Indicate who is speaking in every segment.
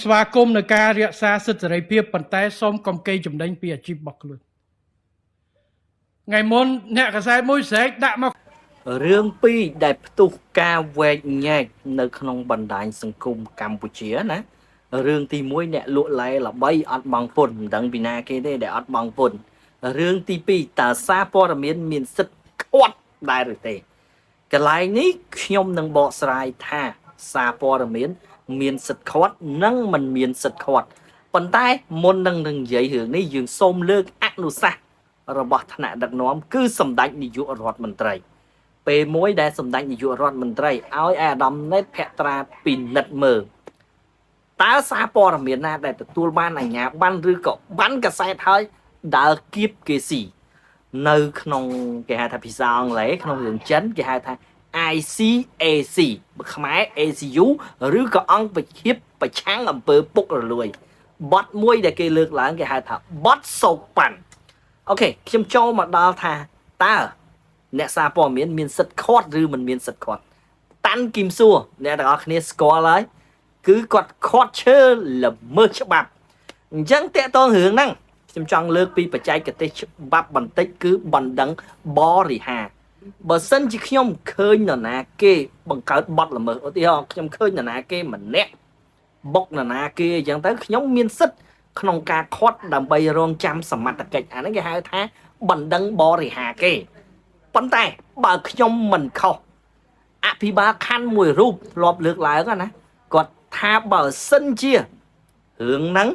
Speaker 1: ស្វាគមន៍នៅការរក្សាសិទ្ធិសេរីភាពប៉ុន្តែសូមកុំកេងចំណេញពីអាជីពរបស់ខ្លួនថ្ងៃមុនអ្នកកសែតមួយស្រែកដាក់មក
Speaker 2: រឿងពីរដែលផ្ទុះការវែកញែកនៅក្នុងបណ្ដាញសង្គមកម្ពុជាណារឿងទី1អ្នកលក់ឡែល្បីអត់បង់ពន្ធមិនដឹងពីណាគេទេដែលអត់បង់ពន្ធរឿងទី2តើសារព័ត៌មានមានសិទ្ធិខាត់ដែរឬទេកន្លែងនេះខ្ញុំនឹងបកស្រាយថាសារព័ត៌មានមានសិទ្ធិខាត់និងមិនមានសិទ្ធិខាត់ប៉ុន្តែមុននឹងនិយាយរឿងនេះយើងសូមលើកអនុសាសន៍របស់ថ្នាក់ដឹកនាំគឺសម្ដេចនាយករដ្ឋមន្ត្រី ពេលមួយដែលសម្ដេចនាយករដ្ឋមន្ត្រីឲ្យឯកឧត្តមនេតភក្ត្រាពិនិត្យមើលតើសារព័ត៌មានណាដែលទទួលបានអាជ្ញាប័ណ្ណឬក៏ប័ណ្ណកាសែតហើយដើរគៀបគេស៊ីនៅក្នុងគេហៅថាភាសាអង់គ្លេសក្នុងរឿងចិនគេហៅថា ICAC បើខ្មែរ ACU ឬក៏អង្គប្រឈៀបប្រឆាំងអំពើពុករលួយបទមួយដែលគេលើកឡើងគេហៅថាបទសោកប៉ាន់អូខេខ្ញុំចូលមកដល់ថាតើ អ្នកសារព័ត៌មានមានសិទ្ធិខាត់ឬមិនមានសិទ្ធិខាត់តាន់គឹមសួរអ្នកទាំងអស់គ្នាស្គាល់ហើយគឺគាត់ខាត់ឈើល្មើសច្បាប់អញ្ចឹងតកតងរឿងហ្នឹងខ្ញុំចង់លើកពីបច្ចេកទេសច្បាប់បន្តិចគឺបណ្ដឹងបរិហារបើសិនជាខ្ញុំឃើញនរណាគេបង្កើតបទល្មើសឧទាហរណ៍ខ្ញុំឃើញនរណាគេម្នាក់បុកនរណាគេអញ្ចឹងទៅខ្ញុំមានសិទ្ធិក្នុងការខាត់ដើម្បីរងចាំសមត្ថកិច្ចអាហ្នឹងគេហៅថាបណ្ដឹងបរិហារគេ ប៉ុន្តែបើខ្ញុំមិនខុសអភិបាលខណ្ឌមួយរូបធ្លាប់លើកឡើងណាគាត់ថាបើសិនជារឿងហ្នឹង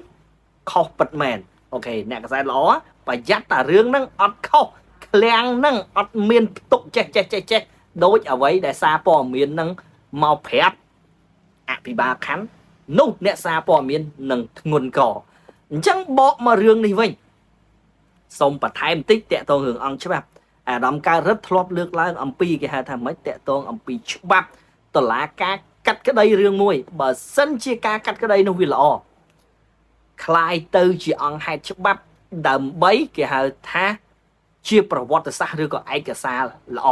Speaker 2: ខុសពិតមែនអូខេអ្នកកសែតល្អប្រយ័ត្នតែរឿងហ្នឹងអត់ខុសឃ្លាំងហ្នឹងអត់មានផ្ទុកចេះចេះចេះចេះដូចអ្វីដែលសារព័ត៌មានហ្នឹងមកប្រាប់អភិបាលខណ្ឌនោះអ្នកសារព័ត៌មាននឹងធ្ងន់កអញ្ចឹងបកមករឿងនេះវិញសូមបន្ថែមបន្តិចតកតងរឿងអង្គច្បាប់ អាដាមកើតរិទ្ធធ្លាប់លើកឡើងអំពីគេហៅថាម៉េចតកតងអំពីច្បាប់តឡាការកាត់ក្តីរឿងមួយបើសិនជាការកាត់ក្តីនោះវាល្អคล้ายទៅជាអង្គហេតុច្បាប់ដើម្បីគេហៅថាជាប្រវត្តិសាស្ត្រឬក៏ឯកសារល្អ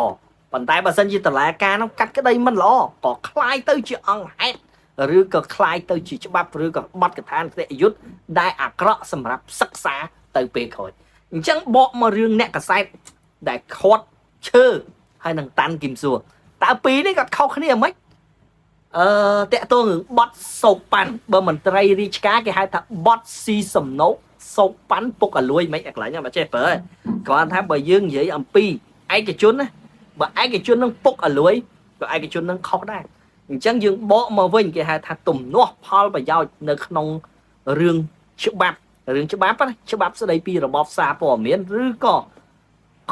Speaker 2: ប៉ុន្តែបើសិនជាតឡាការនោះកាត់ក្តីមិនល្អក៏คล้ายទៅជាអង្គហេតុឬក៏คล้ายទៅជាច្បាប់ឬក៏បទកថាគតិយុត្តដែលអាក្រក់សម្រាប់សិក្សាទៅពេលក្រោយអញ្ចឹងបកមករឿងអ្នកកសែត ដែលខាត់ឈើហើយនឹងតាន់គឹមសួរតើពីរនេះគាត់ខុសគ្នាហ្មងអឺតកតងរឿងបត់សោកប៉ាន់បើមន្ត្រីរាជការគេហៅថាបត់ស៊ីសំណោកសោកប៉ាន់ពុកអាលួយមិនអាកន្លែងហ្នឹងបើចេះប្រើគ្រាន់ថាបើយើងនិយាយអំពីឯកជនណាបើឯកជននឹងពុកអាលួយក៏ឯកជននឹងខុសដែរអញ្ចឹងយើងបកមកវិញគេហៅថាទំនាស់ផលប្រយោជន៍នៅក្នុងរឿងច្បាប់រឿងច្បាប់ណាច្បាប់ស្ដីពីរបបសារព័ត៌មានឬក៏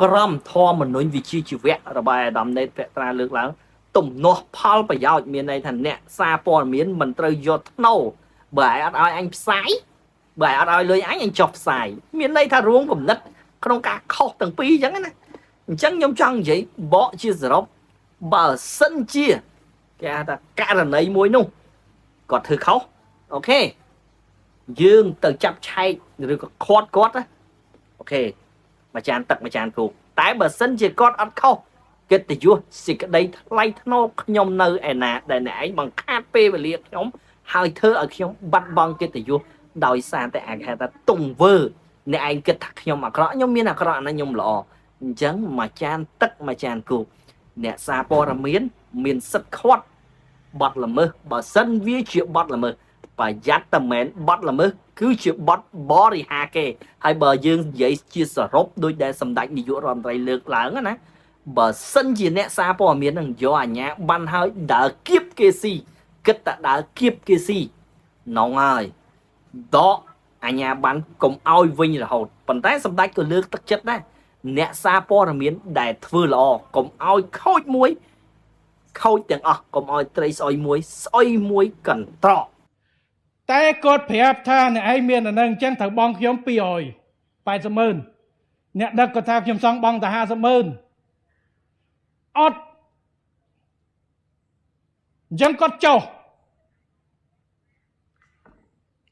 Speaker 2: ក្រមធម្មនុញ្ញវិជ្ជាជីវៈរបស់អាដាមនេតភក្ត្រាលើកឡើងទំនាស់ផលប្រយោជន៍មានន័យថាអ្នកសារព័ត៌មានមិនត្រូវយកធ្នូបើឯងអត់ឲ្យអញផ្សាយបើឯងអត់ឲ្យលុយអញអញចុះផ្សាយមានន័យថារួមគំនិតក្នុងការខុសទាំងពីរអញ្ចឹងណាអញ្ចឹងខ្ញុំចង់និយាយបកជាសរុបបើសិនជាគេហៅថាករណីមួយនោះគាត់ធ្វើខុសអូខេយើងទៅចាប់ឆែកឬក៏ខាត់គាត់ណាអូខេ មួយចានទឹកមួយចានគោកតែបើសិនជាគាត់អត់ខុសកិត្តិយសសេចក្តីថ្លៃថ្នូរខ្ញុំនៅឯណាដែលអ្នកឯងបង្ខាតពេលវេលាខ្ញុំហើយធ្វើឲ្យខ្ញុំបាត់បង់កិត្តិយសដោយសារតែអាចហៅថាទង្វើអ្នកឯងគិតថាខ្ញុំអាក្រក់ខ្ញុំមានអាក្រក់ណាខ្ញុំល្អអញ្ចឹងមួយចានទឹកមួយចានគោកអ្នកសារព័ត៌មានមានសិទ្ធិខាត់បត់ល្មើសបើសិនវាជាបត់ល្មើសប្រយ័ត្នតែមែនបត់ល្មើសគឺជាបត់បរិហាគេ ហើយបើយើងនិយាយជាសរុបដូចដែលសម្ដេចនាយករដ្ឋមន្ត្រីលើកឡើងណាបើសិនជាអ្នកសារព័ត៌មាននឹងយកអាញាបានហើយដើរគៀបគេស៊ីគិតតែដើរគៀបគេស៊ីនងហើយដកអាញាបានកុំឲ្យវិញរហូតប៉ុន្តែសម្ដេចក៏លើកទឹកចិត្តដែរអ្នកសារព័ត៌មានដែលធ្វើល្អកុំឲ្យខូចមួយខូចទាំងអស់កុំឲ្យត្រីស្អុយមួយស្អុយមួយកន្ត្រក
Speaker 1: តែគាត់ប្រាប់ថាអ្នកឯងមានអានឹងអញ្ចឹងត្រូវបង់ខ្ញុំ280ម៉ឺនអ្នកដឹកគាត់ថាខ្ញុំសង់បង់តែ50ម៉ឺនអត់អញ្ចឹងគាត់ចុះ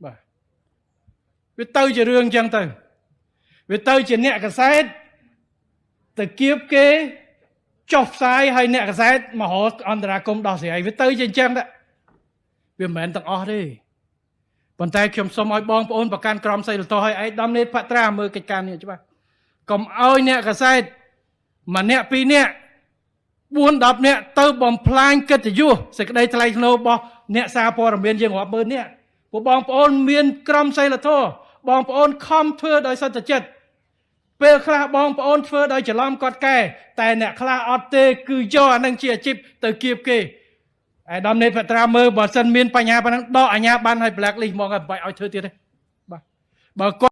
Speaker 1: បាទវាទៅជារឿងអញ្ចឹងទៅវាទៅជាអ្នកកសែតទៅគៀបគេចុះផ្សាយឲ្យអ្នកកសែតមករកអន្តរាគមន៍ដោះស្រាយវាទៅជាអញ្ចឹងដែរវាមិនមែនទាំងអស់ទេ ប៉ុន្តែខ្ញុំសូមឲ្យបងប្អូនប្រកាន់ក្រមសីលធម៌ឲ្យឯកឧត្តមនេតផត្រាមើលកិច្ចការនេះច្បាស់កុំឲ្យអ្នកកសែតម្នាក់ពីរនាក់4 10នាក់ទៅបំផ្លាញកិត្តិយសសេចក្តីថ្លៃថ្នូររបស់អ្នកសារព័ត៌មានយើងរាប់ម៉ឺននាក់ពួកបងប្អូនមានក្រមសីលធម៌បងប្អូនខំធ្វើដោយសន្តិចិត្តពេលខ្លះបងប្អូនធ្វើដោយច្រឡំគាត់កែតែអ្នកខ្លះអត់ទេគឺយកអានឹងជាអាជីពទៅគៀបគេឯកឧត្តមនេតផត្រាមើលបើសិនមានបញ្ហាប៉ុណ្ណឹងដកអាជ្ញាប័ណ្ណឲ្យ blacklist ហ្មងហើយមិនបាច់ឲ្យធ្វើទៀតទេបាទបើគាត់